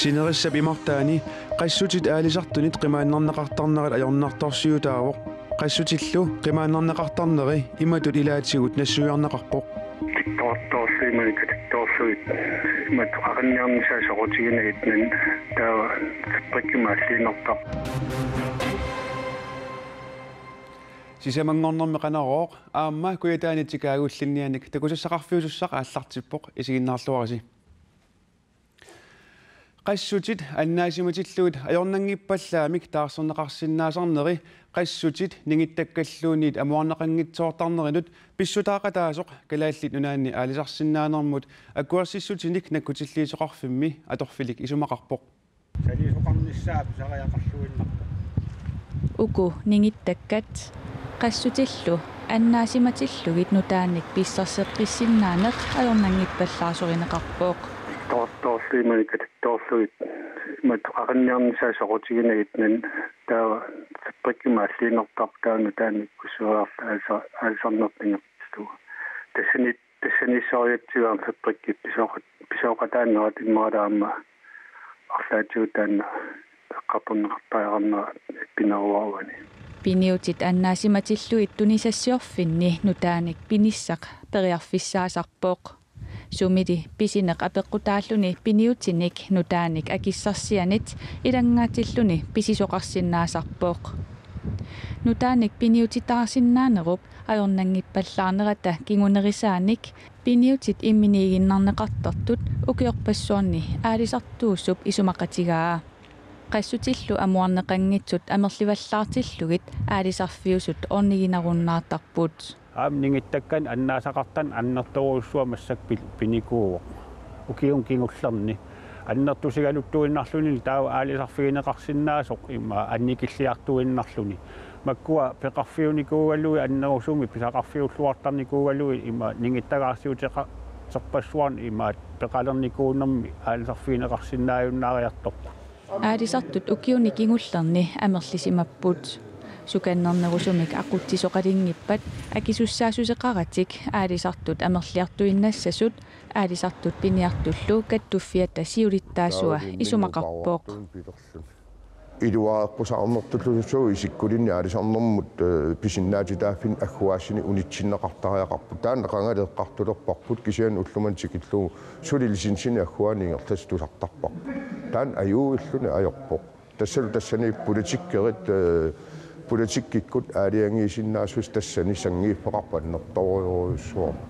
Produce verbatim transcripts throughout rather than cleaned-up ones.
Sinerissap imartaani qassutit aalisartunit qimaannarneqartarnerat ajornartorsiutaavoq. Qassutillu qimaannarneqartarneri imatut ilaatigut nassuiarneqarpoq. Tiktortorsuimani katiktorsuit imatut aqinniarnissaa soqutiginagit, taava fabrikkimut alliinertarpoq. Sisamanngornermi Qanorooq aamma Kujataani tikaagullinnianik takusassaqarfiusussaq aallartippoq, isiginnaarluarisi. Qassutit annaasimatillugit ajornanngippallaamik taarserneqarsinnaasarneri qassutit ningittakkalluunniit amuarneqanngitsoortarnerinut pissutaaqataasoq Kalaallit Nunaanni aalisarsinnaanermut akuersissutinik nakkutilliisoqarfimmi atorfilik isumaqarpoq. Saliisoqarnissaa pisariaqarluinnarpoq. Uku ningittakkat qassutillu annaasimatillugit nutaanik pissarseqqissinnaaneq ajornanngippallaasorineqarpoq. Tiktortorsuimani katiktorsuit imatut aqinniarnissaa soqutiginagit, taava fabrikkimut alliinertarpoq, taava nutaanik pissutaarlugu aalisarnertut ingerlatillugu. Tassani Tassaniissorujussuuvoq fabrikkip pisooqat-, pisooqataanerat, immaqa aamma arlaatigut taanna eqqartorneqartariaqarnera pineruaruani. Piniutit annaasimatillugit tunisassiorfinni nutaanik pinissaq periarfissaasarpoq. Sumili pisineq apeqqutaalluni piniutinik nutaanik akissarsianit ilanngaatilluni pisisoqarsinnaasarpoq. Nutaanik piniutitaarsinnaanerup ajornanngippallaarnerata kingunerisaanik piniutit imminiiginnarneqartartut ukiorpassuarni aalisartuusup isumaqatigaa. Qassutillu amuarneqanngitsut amerlivallaartillugit aalisarfiusut orniginarunnaartarput. Aamma ningittakkanik annaasaqartanik annertoorujussuaq massakkut pil-, pinikuuvoq. Ukiuni kingullerni annertusigaluttuinnarluni taava aalisarfigineqarsinnaasoq ima annikilliartuinnarluni. Makkua peqarfiunikuugalugit annerusumik pisaqarfiulluartarnikuugalugit ima ningittagaarsiuteqa-, -terpassuarnik ima peqalernikuunermi aalisarfigineqarsinnaajunnaariartorput. Aalisartut ukiuni kingullerni amerlisimapput. Sukannernerusumik aqutsisoqalinngippat akisussaassuseqaratik aalisartut amerliartuinnassasut aalisartut piniartullu kattuffiata siulittaasua isumaqarpoq. Iluareqqusaarnertullu isikkulinni aalisarnermut, eh, pisinnaatitaaffinnik agguaassinik unitsinneqartariaqarput. Taanna qangali eqqartulerparput, kisianni ullumimut tikillugu suli licensinik agguaanik ingerlassasoq tusartarparput. Taanna ajuulluni ajorpoq. Tassalu tassani politikkerit, eh, politikkikkut aalajangiisinnaassuseq tassani sanngiiffeqarpoq annertoorujussuarmik.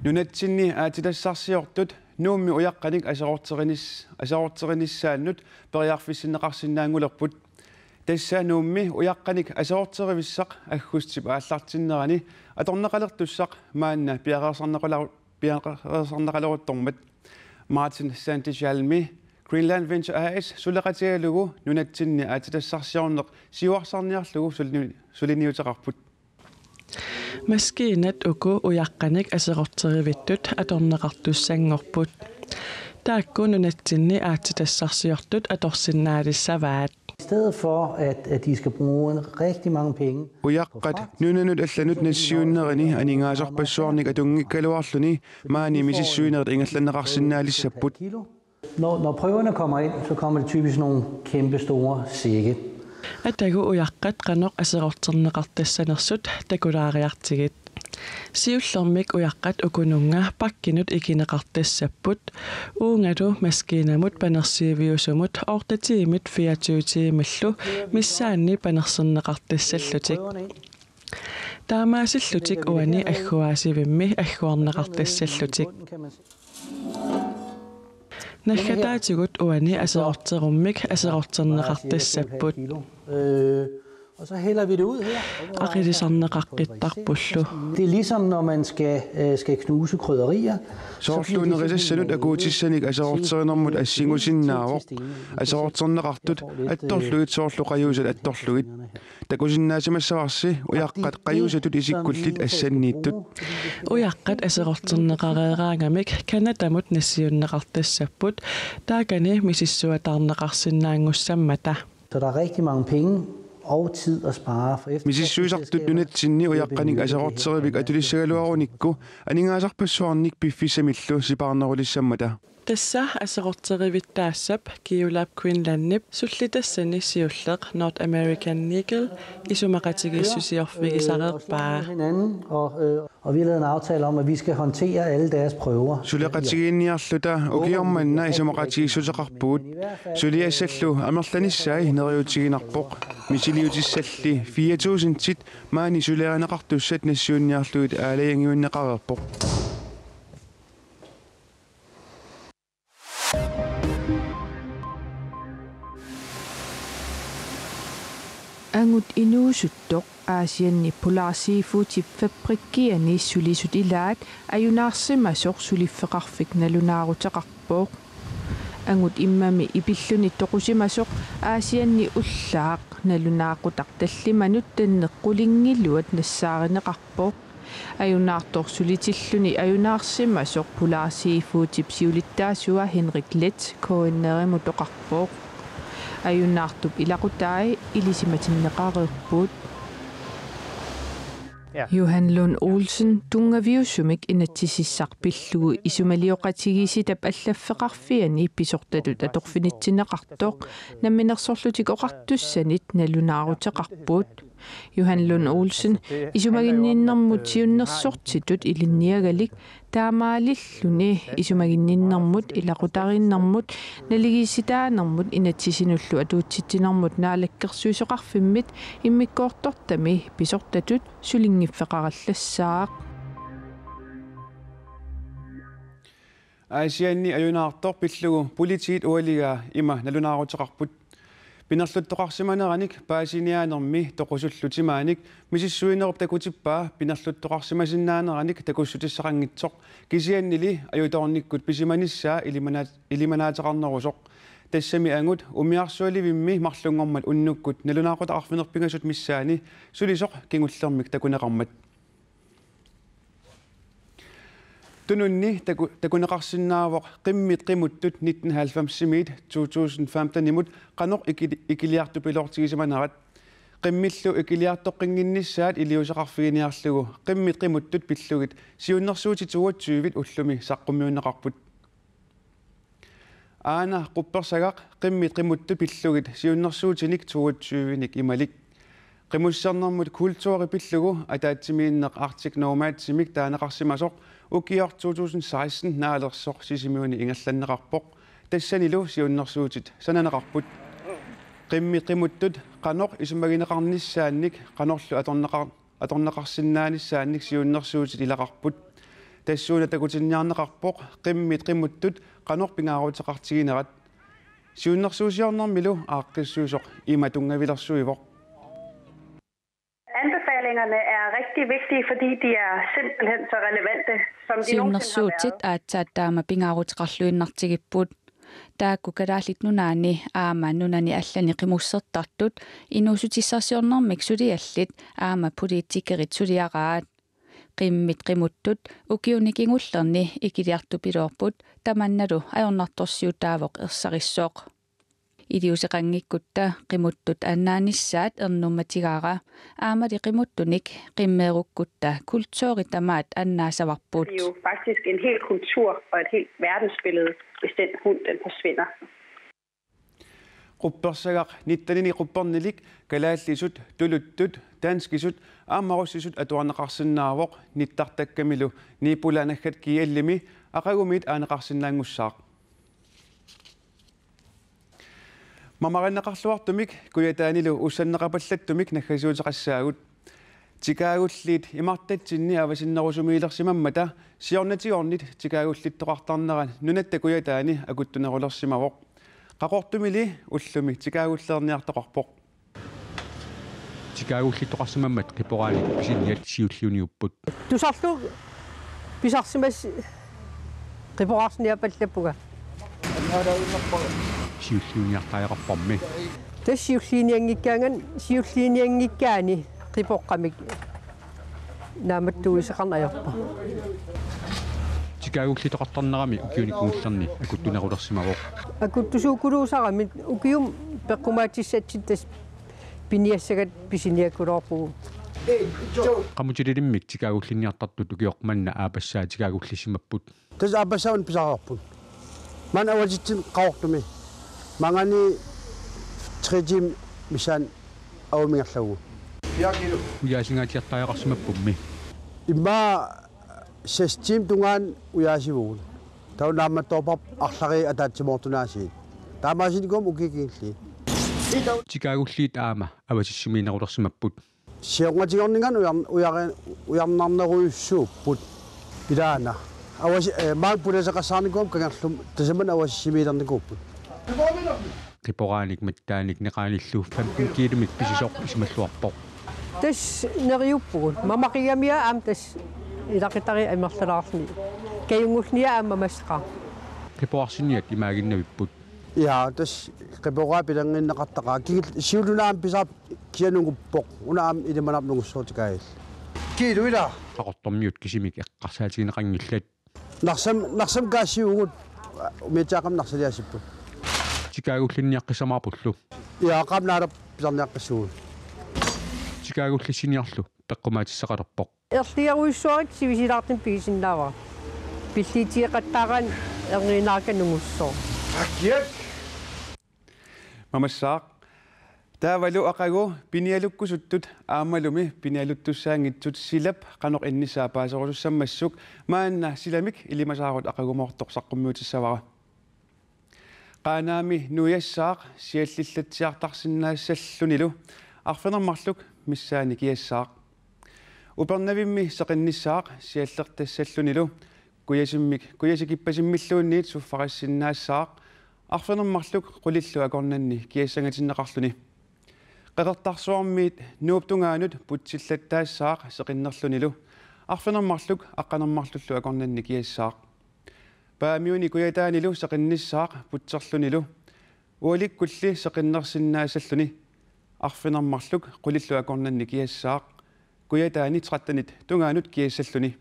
Nunatsinni aatsitassarsiortut Nuummi ujaqqanik aserorterinis-, aserorterinissaannut periarfissinneqarsinnaanngulerput. Tassa Nuummi ujaqqanik aserorterivissaq aggustip aallartinnerani atorneqalertussaq maanna piareersarneqaler-, piareersarneqaleruttormat. Martin Sandeschalmi Greenland Venture A/S suleqatigalugu nunatsinni aatsitassarsiorneq siuarsarniarlugu sulini-, suliniuteqarput. Maskiinat uku ujaqqanik aserorterivittut atorneqartussanngorput. Taakku nunatsinni aatsitassarsiortut atorsinnaalissavaat. I stedet for, at, at de skal bruge en rigtig mange penge på Ujaqqat fragt, nunanut allanut nassiunnerini aningaasarpassuarnik atunngikkaluarluni maani misissuinerit ingerlanneqarsinnaalissapput. Kilo. Når, når prøverne kommer ind, så kommer det typisk nogle kæmpe store sække. Atagu ujaqqat qanoq aserorterneqartassanersut takulaariartigit. Siullermik ujaqqat ukununnga pakkinut ikineqartassapput, uungalu maskiinamut panersiiviusumut otte tiimit fireogtyve tiimillu missaanni panerserneqartassallutik. Taamaasillutik uani agguaasivimmi agguarneqartassallutik. Naggataatigut uani aserorterummik aserorterneqartassapput. Øh, og så hælder vi det ud her. Aqilisarneqaqqittarpullu. Det er ligesom, når man skal, øh, skal knuse krydderier. Soorlu nerisassanut akuutissanik aserorterinermut assingusinnaavoq. Aserorterneqartut attorlugit soorlu qajuusat attorlugit. Takusinnaasimassavarsi ujaqqat qajuusatut isikkullit assanniittut. Ujaqqat aserorterneqareeraangamik Canadamut nassiunneqartassapput, taakani misissuataarneqarsinnaanngussammata. Så der er rigtig mange penge Og tid at spare, for efter Misissuisartut nunatsinni ujaqqanik aserorterivik atulissagaluarunikku aningaasarpassuarnik piffissamillu sipaarnerulissammata. Tassa aserorterivittaassap Geolab Greenlandip sullitassani siulleq North American Nickel isumaqatigiissusiorfigisareerpaa. Hinanden, og, øh, og vi har lavet en aftale om, at vi skal håndtere alle deres prøver. Suleqatigiinniarluta ukioq manna isumaqatigiissuteqarpugut. Suliassallu amerlanissai neriuutiginarpoq. Misiliutissalli fire tusindit maani suliarineqartussat nassiunniarlugit aalajangiunneqareerpoq. Angut inuusuttoq Aasianni Polar Seafoodip fabrikkiani sulisut ilaat ajunaarsimasoq suliffeqarfik nalunaaruteqarpoq. Angut immami ipilluni toqusimasoq Aasianni ullaaq nalunaaqutaq tallimanut tanneq qulingiluat nassaarineqarpoq. Ajunaartoq sulitilluni ajunaarsimasoq Polar Seafoodip siulittaasua Henrik Leth K N R-imut oqarpoq. Ajunaartup ilaqutai ilisimatinneqareerput. Johan Lund Olsen tunngaviusumik inatsisissaq pillugu isumalioqatigiissitap allaffeqarfiani pisortatut atorfinitsinneqartoq Namminersorlutik Oqartussanit nalunaaruteqarput. Johan Lund Olsen isumaginninnermut siunnersortitut ilinniagalik taamaalilluni isumaginninnermut ilaqutariinnermut naligiissitaanermut inatsisinullu atuutsitsinermut naalakkersuisoqarfimmit immikkoortortami pisortatut sulinngiffeqarallassaaq. Aasianni ajunaartoq pillugu politiit ualigaa ima nalunaaruteqarput. Pinerluttoqarsimaneranik paasiniaanermi toqusullu timaanik misissuinerup takutippaa pinerluttoqarsimasinnaaneranik takussutissaqanngitsoq, kisiannili ajutoornikkut pisimanissaa ilimanaat-, ilimanaateqarnerusoq. Tassami angut umiarsualivimmi marlunngormat unnukkut nalunaaqutaq arfineq-pingasut missaanni sulisoq kingullermik takuneqarmat. Tununni taku-, takuneqarsinnaavoq qimmit qimuttut nitten halvfemsimiit to tusind femtenimut qanoq ikili-, ikiliartupiloortigisimanerat. Qimmillu ikiliartoqqinnginnissaat iliuuseqarfiginiarlugu qimmit qimuttut pillugit siunnersuutit toogtyvit ullumi saqqummiunneqarput. Aana quppersagaq qimmit qimuttut pillugit siunnersuutinik toogtyvenik imalik. Qimussernermut kulturi pillugu ataatsimiinneq Arctic Nomadsimik taaneqarsimasoq ukioq to tusind seksten naalersoq Sisimiuni ingerlanneqarpoq. Tassanilu siunnersuutit sananeqarput. Qimmit qimuttut qanoq isumagineqarnissaannik qanorlu atorneqar-, atorneqarsinnaanissaannik siunnersuutit ilaqarput. Tassuuna takutinniarneqarpoq qimmit qimuttut qanoq pingaaruteqartiginerat. Siunnersuusiornermilu aaqqissuisoq ima tunngavilersuivoq. Anbefalingerne er rigtig vigtige, fordi de er simpelthen så relevante, som de nogensinde har været. Siunnersuutit aatsaat taama pingaaruteqarluinnartigipput. Taakku Kalaallit Nunaanni aamma nunani allani qimussertartut inuussutissarsiornermik suliallit aamma politikerit suliaraat. Qimmit qimuttut ukiuni kingullerni ikiliartupiloorput, tamannalu ajornartorsiutaavoq ersarissoq. Iliuuseqanngikkutta qimuttut annaanissaat ernummatigaara, aammali qimuttunik qimmeerukkutta kulturi tamaat annaasavarput. Det er jo faktisk en hel kultur og et helt verdensbillede, hvis den hund, den forsvinder. Quppersagaq nittenini quppernilik kalaallisut, tuluttut, danskisut aamma russisut atuarneqarsinnaavoq nittartakkamilu Niipula naggat G L-imi aqagumiit aaneqarsinnaanngussaaq. Mamarinneqarluartumik Kujataanilu ussanneqapallattumik naggasiuteqassaagut. Tikaagulliit imartatsinni avasinnerusumiilersimammata siornatigoornit tikaagullittoqartarnera Nunatta Kujataani akuttunerulersimavoq. Qaqortumili ullumi tikaagullerniartoqarpoq. Tikaagullittoqarsimammat qiporaanit pisiniat siulliuniupput. Tusarlu pisarsimas qiporaarsinniaapallappunga. Siulliuniartariaqarparmi. Tassa siulliinianngikkaangan, siulliinianngikkaanni qipoqqamik naammattuuiseqarneq ajorpoq. Tikaagullittoqartarnerami ukiuni kingullerni akuttunerulersimavoq. Akuttusuukkuluusarami ukiumi peqqumaatissatsitta tassa piniassagat pisiniakkuloorpugut. Qamutililimmik tikaagullinniartartut ukioq manna aapassaa tikaagullissimapput. Tassa aappassaa una pisariaqarput. Maanna avatitsineq Qaqortumi. Maanngaanniit tre timer missaani aamma ingerlavoq. Ujaasingaatsiartariaqarsimappummi. Immaqa seks timer tungaanut ujaasivugut. Taava naammattoorparput arlallit ataatsimoortunik aasiit. Taamaasinnikuugami ukiut kingulliit. Tikaagulliit aamma avatissimiinnerulersimapput. Siornatigoorningaanniit ujar-, ujar-, ujarnarnerujussuupput. Ilaana. Avasi-, eh, maanga pulaseqassaarnikuugami kangerlummi tasamani avasissimiilernikuupput. Qiporaanik mattaanik neqaanillu femten kiilumik pisisoq isumalluarpoq. Tassa neriuppugut. Mamaqigamiuk aamma tassa ilaqutariit amerlalaarluni. Kajunngulluniuk aamma mamassaqaaq. Qiporarsiniat imaaginnavipput. Ja, tassa qiporaat pilangiinneqartaqaaq. Kingul-, siullermik aamma pisarpoq kisianni nunguppoq. Una aamma ilimanarpoq nungussoortikaajil. Kiilu ilaa. Qaqortormiut kisimik eqqarsaatigineqanngillat. Narsam-, Narsami kaassivugut, umiatsiaaqqamik Narsaliaasipput. Tikaagullinniaqqissamaarpullu. Ja, qaammat Naalerput pisarniaqqissuugut. Tikaagullissiniarlu peqqumaatissaqalerpoq. Erliarujussuarnik sivisuulaartumik pigisinnaavara. Pilliutigeqattaaraanni erniinnaraka nungussooq. Akiak. Mamassaaq. Taavalu aqagu pinialukkusuttut aammalumi pinialuttussaanngitsut silap qanoq innissaa paaserusussammassuk maanna silamik ilimasaarut aqagumoortoq saqqummiutissavara. Qaanaami nuiassaaq siallillatsiartarsinnaassallunilu arfineq-marluk missaani kiassaaq. Upernavimmi seqinnissaaq siallertassallunilu kujasimmik, kujasikipasimmilluunniit suffarissinnaassaaq arfineq-marluk qulillu akornanni kiassangatinneqarluni. Qeqertarsuarmiit Nuup tungaanut putsillattaassaaq seqinnerlunilu arfineq-marluk aqqaneq-marlullu akornanni kiassaaq. Paamiuni Kujataanilu seqinnissaaq putserlunilu ualikkulli seqinnersinnaassalluni arfineq-marluk qulillu akornanni kiassaaq Kujataani trettenit tungaanut kiassalluni.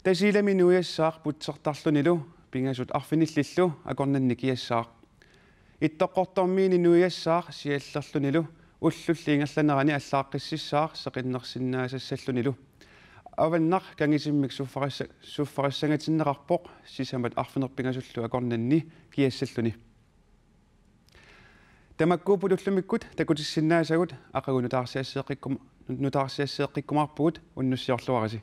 Tasiilami nuiassaaq putsertarlunilu pingasut arfinillillu akornanni kiassaaq. Ittoqqortormiini nuiassaaq siallerlunilu ullulli ingerlanerani allaaqqississaaq seqinnersinnaasassallunilu. Avannaq kangisimmik suffarissa-, suffarissangatinneqarpoq sisamat arfineq-pingasullu akornanni kiassalluni. Tamakkuupput ullumikkut takutissinnaasagut, aqagu nutaarsiasseeqqikkum-, nutaarsiasseeqqikkumaarpugut, unnussiorluarisi.